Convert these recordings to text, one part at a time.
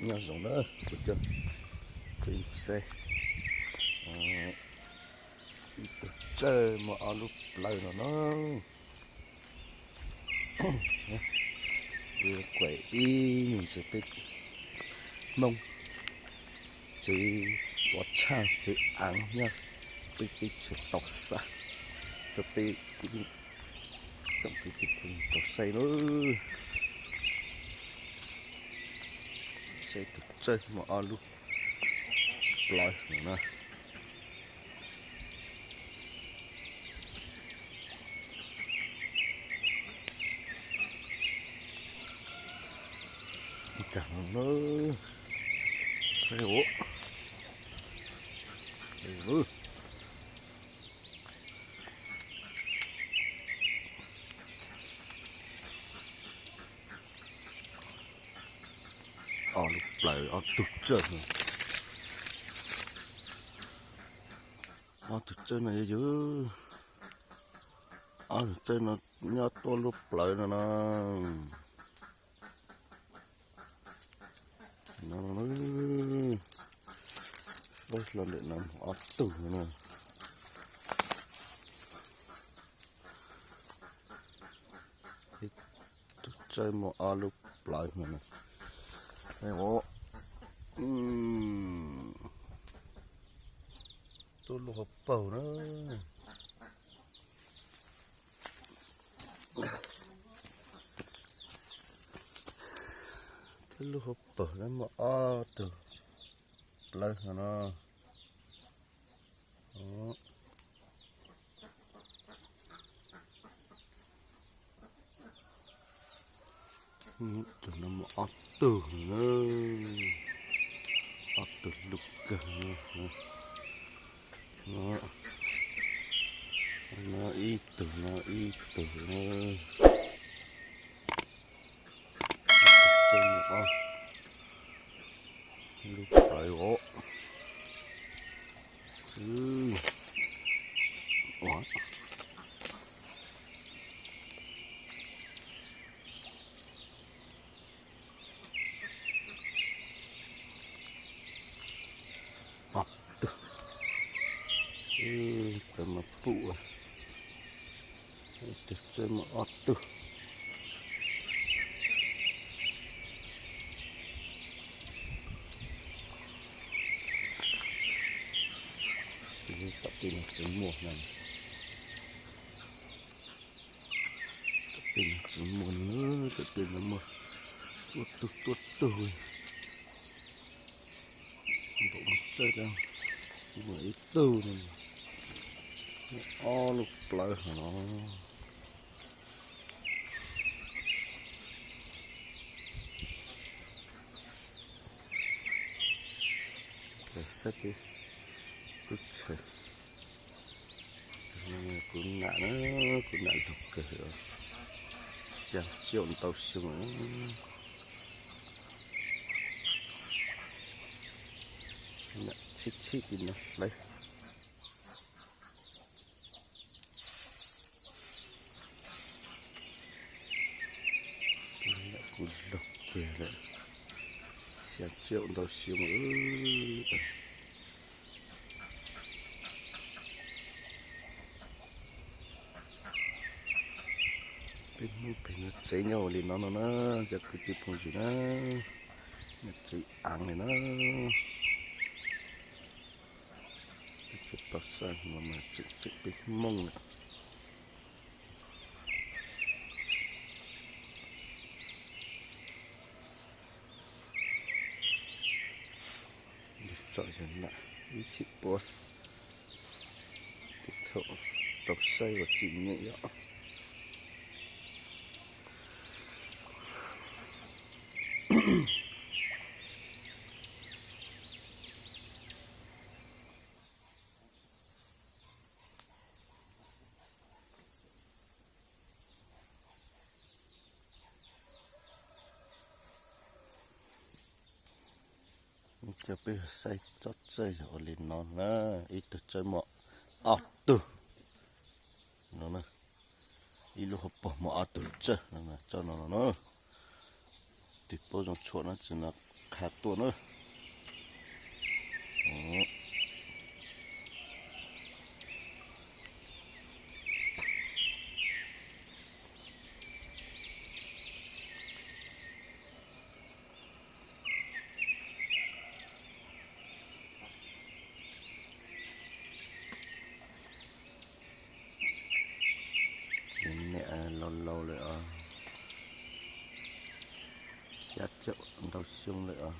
Nyob zoo na, kuv cov phooj ywg, ib tug tsawb muaj ob lub plawv no na. Kuj yog ib yam tsev peb Hmoob, tsev pov tshaj, tsev aav nyob peb teb chaws Tau Xab, rau peb tsoom kwv tij phooj ywg tau saib na. Saib tus tsawb muaj ob lub plawv no na. Saib os. Ob lub plawv ob tug tsawb no. Ob tug tsawb no yog yus, ob tug tsawb no nyob tuaj lub plawv no no. No, no, no. Los ntawm no ob tug no. Tus tsawb muaj ob lub plawv no. Tuaj lub hauv paug na. Tuaj lub hauv paug na muaj ob tug plawv no no. Tus no muaj ob tug, ob tug lug kawg. No ib tug, no ib tug. Lub plawv os. Ob tug. Plawv mas pum, tus tsawb mas ob tug. Tom tej no tsis muaj na. Tom tej no tsis muaj na, tom tej no muaj tuaj tug tuaj tug. Npaum no tsawb, muaj ib tug no, ob lub plawv hov no. Saib teb chaws, kuv nam na, kuv nam laug kawg, xya caum ntau xyoo. Nam txhib txhib tim no hlawv. Kuv laug kiag lawm, xya caum ntau xyoo. Peb Hmoob pem no tsev nyob ua li no no na, cov kwv tij phooj ywg na, tsev aav li na. Peb tsev Tau Xab no mas tseem tseem peb Hmoob na. Tsom yog nam ib txhij puab, thaum tau saib ua txim nyem yom. Cov peb saib tsob tsawb yog ua li no na, ib tug tsawb muaj ob tug no, ib lub hauv paug muaj ob tug tsawb no, tsob no no na. Tus paub zoo tshuam no tsis no, Qha tuaj na. Niam laus laus lawm os, xya caum ntau xyoo lawm os.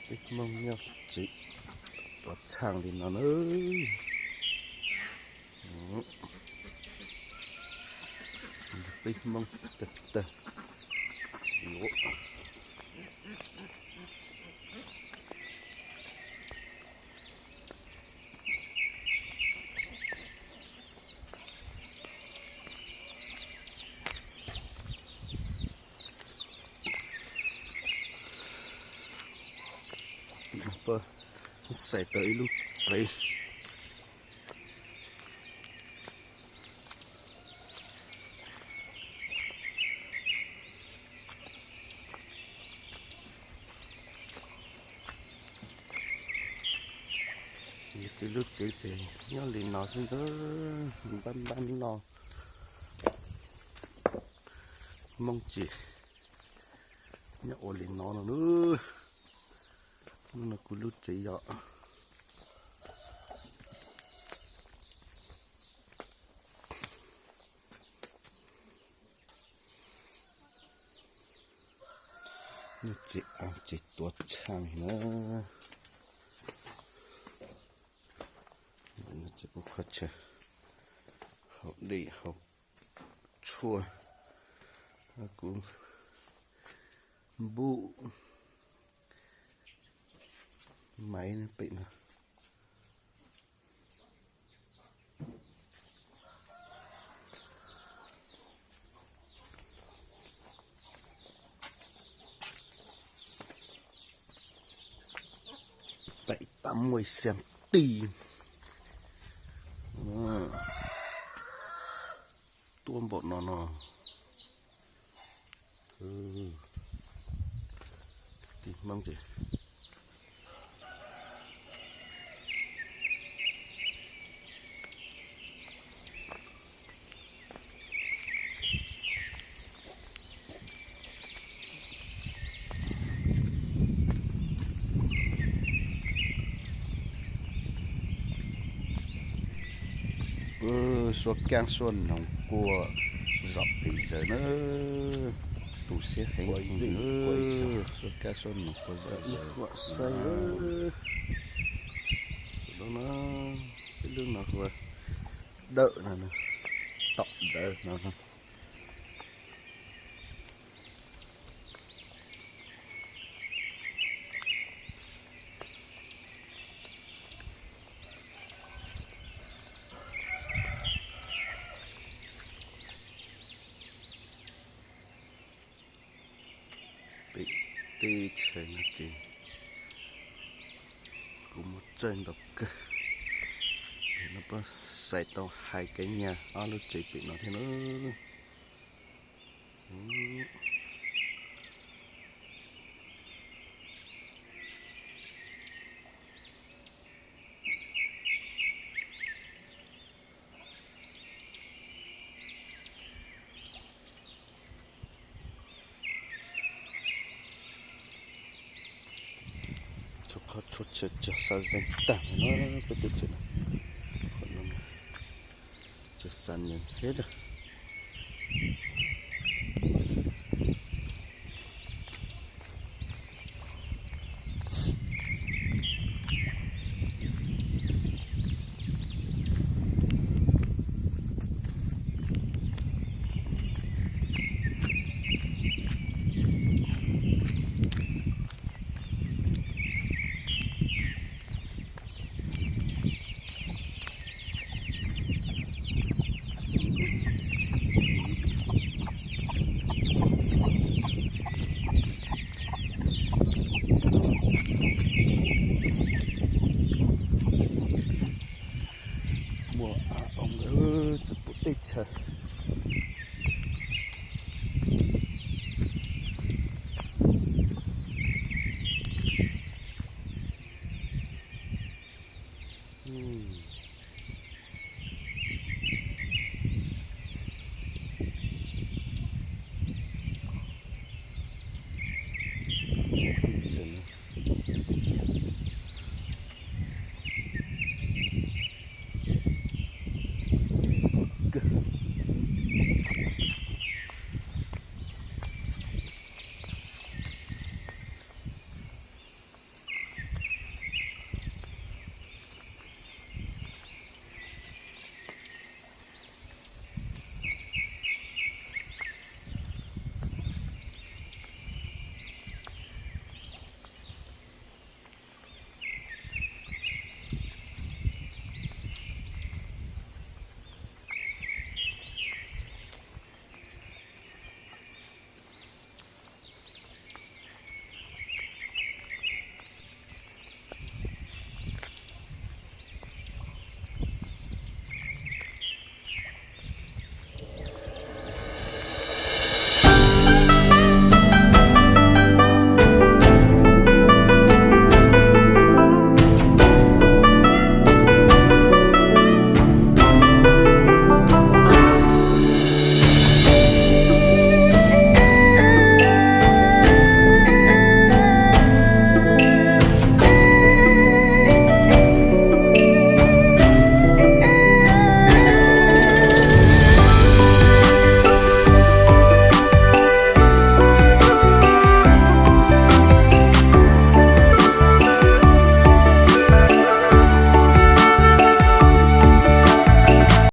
Peb Hmoob nyob tsev tuav txhaaj li no na. Peb Hmoob tag tag. Xais tau ib lub tsev. Yus tib lub tsev ces nyob li no xwb ntag, npab npab no. Hmoob ces nyob ua li no no. Hnub no kuv lub tsev yog nyob tsev av tsev tuav txhaaj na. Tsev kuv qhov chaw haus dej haus tshuaj, kuv npuj maiv pem no. Pem tab muaj ib xeem tig tuaj npaum no no. Tig Hmoob ces Suab kab suab noog kua zom pes zaws na. Tu siab heev. Suab kab suab noog kua zom zaws. Peb lub no hu ua dawm no, tom dawm no. Pem teb chaws no ces kuv muaj txawj ntau kawg. Pem no puab xais tau hais kev nyag ob lub tsev pem no thiab na. Tshuav qhov tshuav chaw cog xa zeeg tag no, peb teb chaws no cog xa zeeg thiab. Th-